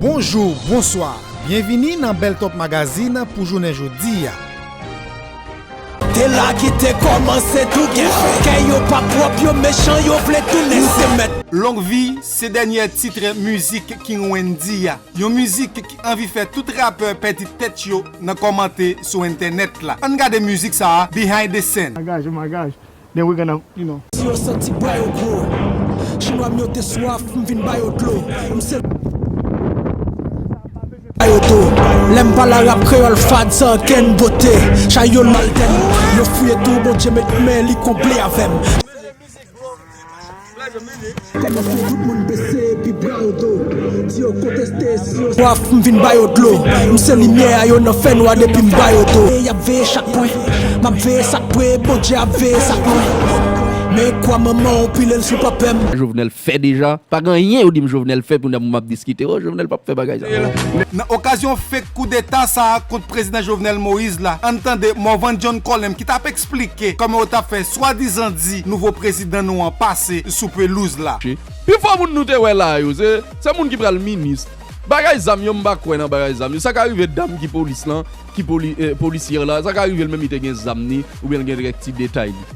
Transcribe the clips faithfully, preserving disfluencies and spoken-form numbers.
Bonjou, bonswa. Byenvini nan Bèl Top Magazine pou jounen jodi a. Te la ki te kòmanse tou gen fè. Kè yo pa pwòp, yo mechan, yo vle tounen. Nou te mèt. Long Vi se dènyè tit mizik King Wendy a. Yon mizik ki anvi fè tout rapè pèdi tèt yo nan kòmante sou entènèt la. Ann gade mizik sa a, Behind the Scene. My gosh, oh my gosh. Then we're gonna, you know. Si yo santi bra yo gwo. Chinwa m yo te swaf, m vin ba yo dlo. M se. Ba yo do. Lè m pale arab kreyòl fad san okenn bote. Chay yo l mal tèm. Yo fouye tou, Bondye met men li konble avè m. Kòmanse tout moun bese epi bra yo do. Di yo konteste si yo. Swaf, m vin ba yo dlo. M se limyè a yo nan fènwa depi m ba yo do. E y ap veye chak pwen. M ap veye sa k pre, Bondye ap veye sa k lwen. Men kwa manman w pile l sou pa pè m. Jovenel fè deja. Pa gen anyen yo di m Jovenel fè pou n ap diskite. Oh, Jovenel p ap fè bagay sa. Nan okazyon fake koudeta sa a kont prezidan Jovenel Moïse la, ann tande Morvan John Colem ki t ap eksplike kòman yo t ap fè swadizan di nouvo prezidan nou an pase sou pelouz la. Pi fò moun nou te wè la yo, se, se moun ki pral minis. Bagay zam yo, m pa kwè nan bagay zam yo. Sa ka rive dam ki polis lan, ki poli, eh, polisyè la, sa ka rive l menm li te gen zam ni, oubyen l gen kèk ti detay li.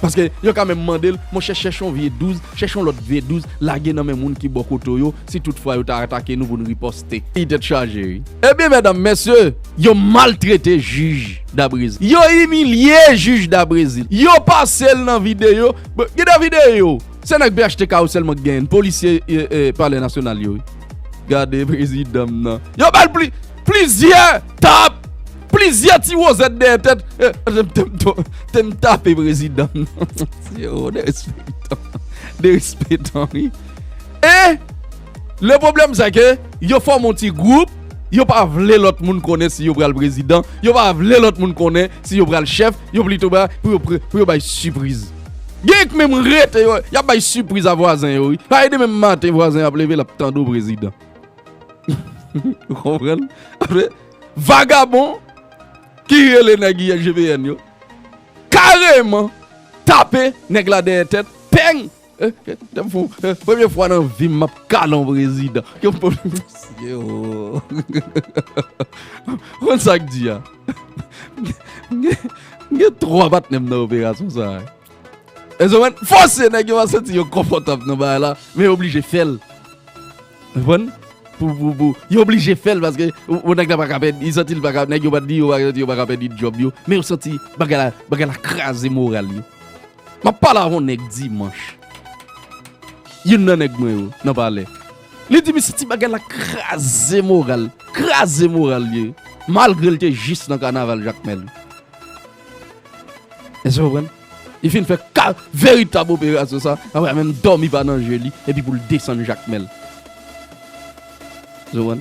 Paske yo ka menm mande l, monchè, chèche yon vye douz, chèche yon lòt vye douz, lage nan men moun ki bò kote w yo, si tout fwa yo ta atake nou pou n riposte. Li tèt chaje, wi. Ebyen, medam, mesye, yo maltrete jij Dabrezil. Yo imilye jij Dabrezil. Yo pase l nan videyo. Bon, gen de videyo. Se nèg P H T K yo sèlman k genyen. Polisye, eh, eh, Palè Nasyonal yo, wi. Gade prezidan m nan. Yo ba l pli, plizyè tap, plizyè ti wozèt dèyè tèt. Eh, te m, te m, te m tape prezidan m nan. Yo, derespektan. Derespektan, wi. E le pwoblèm, se ke yo fòme yon ti gwoup, yo pa vle lòt moun konnen si yo pral prezidan, yo pa vle lòt moun konnen si yo pral chèf, yo plito ba, pou yo pre, pou yo bay sipriz. Gen k menm rete yo, y ap bay sipriz a vwazen yo, wi. Pa ede menm maten vwazen ap leve, l ap tande w prezidan. Ou konprann? Apre, vagabon ki rele nèg I G P N yo, kareman tape nèg la dèyè tèt, peng! Eh, eh, te m fon, eh, premye fwa nan vi m, m ap kale yon prezidan. Ke m Yo. Konn sa k di a? M gen, m gen twa patnè m nan operasyon sa a. Èske w konprann? Fòse nèg yo pa santi yo konfòtab nan bagay la, men yo oblije fè l. Ou konprann? Pou, pou, pou, yo oblije fè l paske ou, ou nèg la pa ka pèdi, li santi l pa ka, nèg yo pa di yo pa santi yo pa ka pèdi djòb yo, men yo santi bagay la, bagay la kraze moral yo. M ap pale avè yon nèg dimanch. Youn nan nèg mwen yo, nan palè. Li di m se ti bagay la kraze moral, kraze moral li ye. Malgre l te jis nan kanaval Jakmèl. Èske w konprann? Li fin fè ka, veritab operasyon sa, apre menm dòmi pa nan je li, epi pou l desann Jakmèl. Èske w konprann?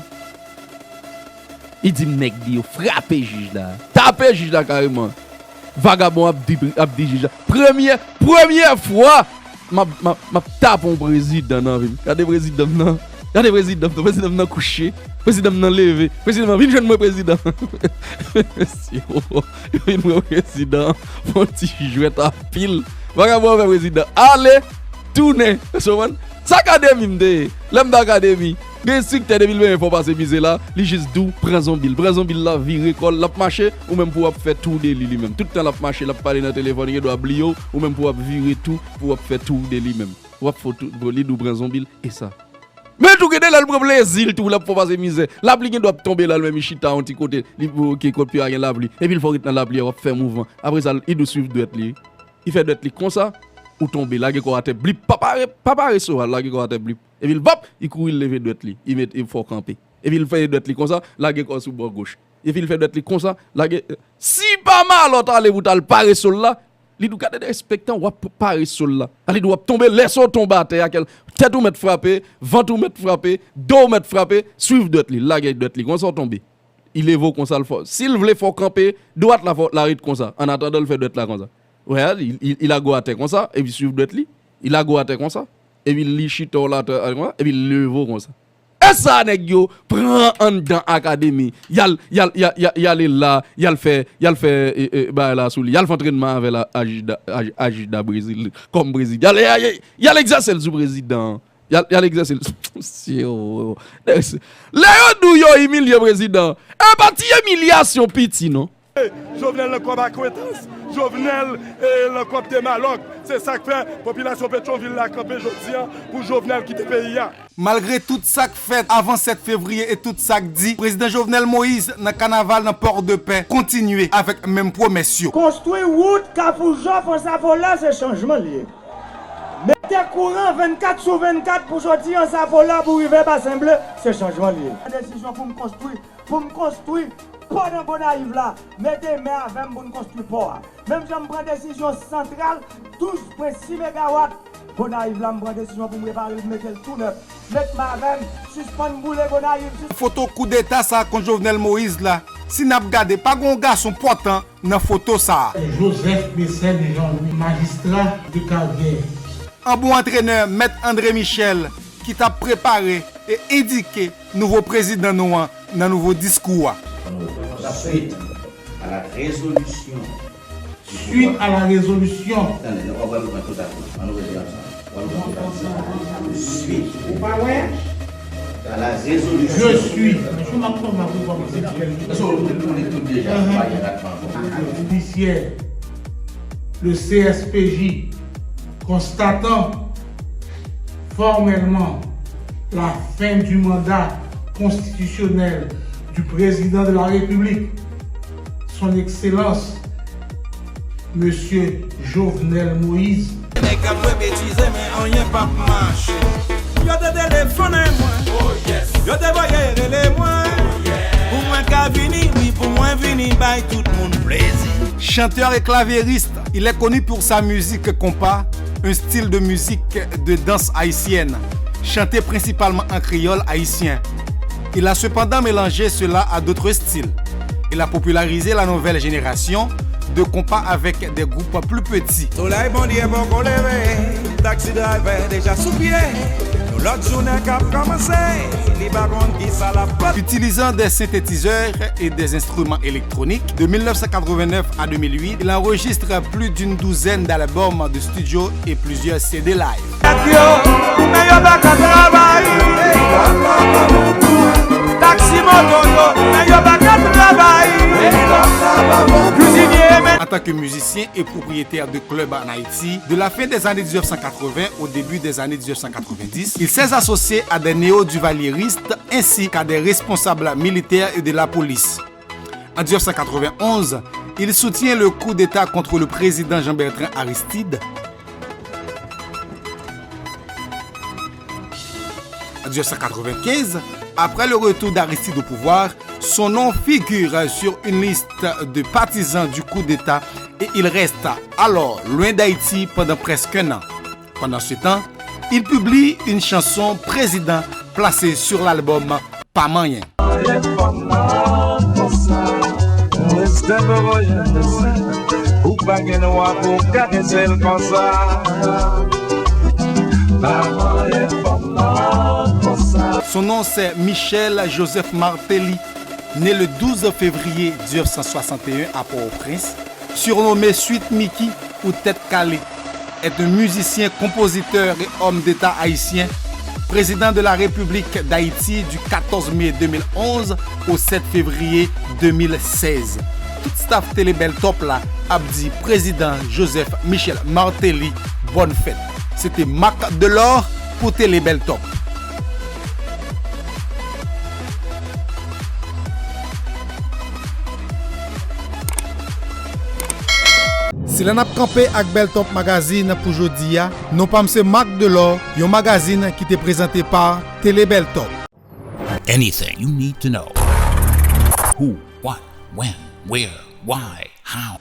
Li di m nèg li yo frape jij la, tape jij la kareman. Vagabon ap di, ap di jij la, premye, premye fwa m ap, m ap, m ap tape yon prezidan nan vi m. Gade prezidan m nan. Gade prezidan m nan. Prezidan m nan kouche. Prezidan m nan leve. Prezidan m nan vin jwenn mwen prezidan. Mesye, vin mwen prezidan. Fon ti jwèt a pil. Vagabon an fè prezidan ale, tounen. Èske w konprann? Sa akademi m te ye. Lè m t akademi, gen enstriktè depi l benyen fè w pase mize la, li jis di w pran zonbi l. Pran zonbi l la, vire kò l, l ap mache, ou menm pou w ap fè tou de li, li menm. Tout tan l ap mache, l ap pale nan telefòn, li gen dwa bliye w, ou menm pou w ap vire tou, pou w ap fè tou de li menm. W ap fè tou, li di w pran zonbi l, e sa. Men tou gen de lè l pran plezi l tou, l ap fè w pase mizè. Lapli gen dwa ap tonbe la, l menm li chita yon ti kote, li, ki kot pi a gen lapli. Epi l fè w ret nan lapli a, w ap fè mouvman. Apre sa, li di w swiv dwèt li. Li fè dwèt li konsa, ou tonbe, lage kò w atè, blip, pa pare, pa pare so a, lage kò w atè, blip. Epi l vòp, li kouri, l leve dwèt li, li met, li fè w kanpe. Epi l fè dwèt li konsa, lage kò w sou bò goch. Epi l fè dwèt li konsa, lage, si pa malòt ale pou t al pare so l la, li di w gade derespektan, w ap pare so l la. Sa vle di w ap tonbe, lè so w tonbe atè a, kèl, tèt ou mèt frape, vant ou mèt frape, do w mèt frape, swiv dwèt li, lage dwèt li, konsa w tonbe. Li leve w konsa, l fè w, si l vle fè w kanpe, dwat la fè w, la ret konsa, annatandan l fè dwèt la konsa. Wè, li, li, li lage w atè konsa, epi swiv dwèt li, li lage w atè konsa, epi li chita w la atè, atè konsa, epi l leve w konsa. E sa nèg yo pran anndan akademi. Y al, y al, y al, y al, y ale la, y al fè, y al fè, e, e, bagay la sou li. Y al fè antrènman avè l a, a jij Da, a, a jij Da Brezil, kòm prezidan. Y al, y al, y al egzèse l sou prezidan an. Y al, y al egzèse l. Lè yo di w yo imilye prezidan, e pa ti imilyasyon piti, non. Jovenel nan kòb akwentans, Jovenel, eh, nan kòb de malòk. Se sa k fè popilasyon Petyonvil la kanpe jodi a pou Jovenel kite peyi a. Malgre tout sa k fèt avan sèt fevriye e tout sa k di, prezidan Jovenel Moïse nan kanaval nan Pòdepè kontinye avèk menm pwomès yo. Konstwi wout Kafou Jòf Ansafola, se chanjman l ye. Mete kouran vennkat sou vennkat pou soti Ansafola pou rive Basen Ble, se chanjman l ye. Desizyon pou m konstwi, pou m konstwi pò nan Gonayiv la, mete men avè m pou n konstwi pò a. Menm jan m pran desizyon santral douz pwen sis megawat Gonayiv la, m pran desizyon pou m repare l, pou m mete l tou nèf. Met men avè m, sispann boule Gonayiv. Foto koudeta sa kont Jovenel Moïse la, si n ap gade, pa gen yon gason pòtan nan foto sa a. Joseph Mécène Jean-Louis, majistra de karyè. An bon antrenè, Mèt André Michel, ki t ap prepare e endike nouvo prezidan nou an nan nouvo diskou a. Suite à la résolution du Suite à la résolution. Tande, nou pa pran tout ap pran. An nou rete konsa. Ou pa wè? Je suis. Judiciaire, le C S P J, constatant formellement la fin du mandat constitutionnel du président de la République, son Excellence Mesye Jovenel Moïse. Nèg ap fè betize, men anyen p ap mache. Yo te telefonnen mwen. Yo te voye rele mwen. Pou mwen ka vini, wi, pou mwen vini bay tout moun plezi. Chanteur et claviériste, il est connu pour sa musique compas, un style de musique de danse haïtienne, chanté principalement en créole haïtien. Il a cependant mélangé cela à d'autres styles. Il a popularisé la nouvelle génération de compas avec des groupes plus petits. Solèy Bondye poko leve, taxi driver deja sou pye. Yon lòt jounen k ap kòmanse, li pa konn kisa l ap pote. Utilisant des synthétiseurs et des instruments électroniques, de mille neuf cent quatre-vingt-neuf à deux mille huit, il enregistre plus d'une douzaine d'albums de studio et plusieurs C D live. Yo, men yo pa ka travay. Taxi moto yo, men yo pa ka travay. Kiziniye, men. En tant que musicien et propriétaire de clubs en Haïti, de la fin des années dix-neuf cent quatre-vingts au début des années dix-neuf cent quatre-vingt-dix, il s'est associé à des néo-duvalieristes ainsi qu'à des responsables militaires et de la police. En dix-neuf cent quatre-vingt-onze, il soutient le coup d'État contre le président Jean-Bertrand Aristide. En dix-neuf cent quatre-vingt-quinze, après le retour d'Aristide au pouvoir, son nom figure sur une liste de partisans du coup d'État et il reste alors loin d'Haïti pendant presque un an. Pendant ce temps, il publie une chanson président placée sur l'album Pa Manyen. Ou pa gen dwa pou w gade sèl konsa. Son nom, c'est Michel Joseph Martelly, né le douze février dix-neuf cent soixante et un à Port-au-Prince, surnommé Sweet Mickey ou Tèt Kale, est un musicien, compositeur et homme d'État haïtien, président de la République d'Haïti du quatorze mai deux mille onze au sept février deux mille seize. Tout staff Télé Bèl Top la ap di Prezidan Joseph Michel Martelly bòn fèt. Se te Marc Delort pou Télé Bèl Top. Se la n ap kanpe ak Bèl Top Magazine pou jodi a. Non pa m se Marc Delort, yon magazin ki te prezante pa Télé Bèl Top. Anything you need to know. Who, what, when, where, why, how.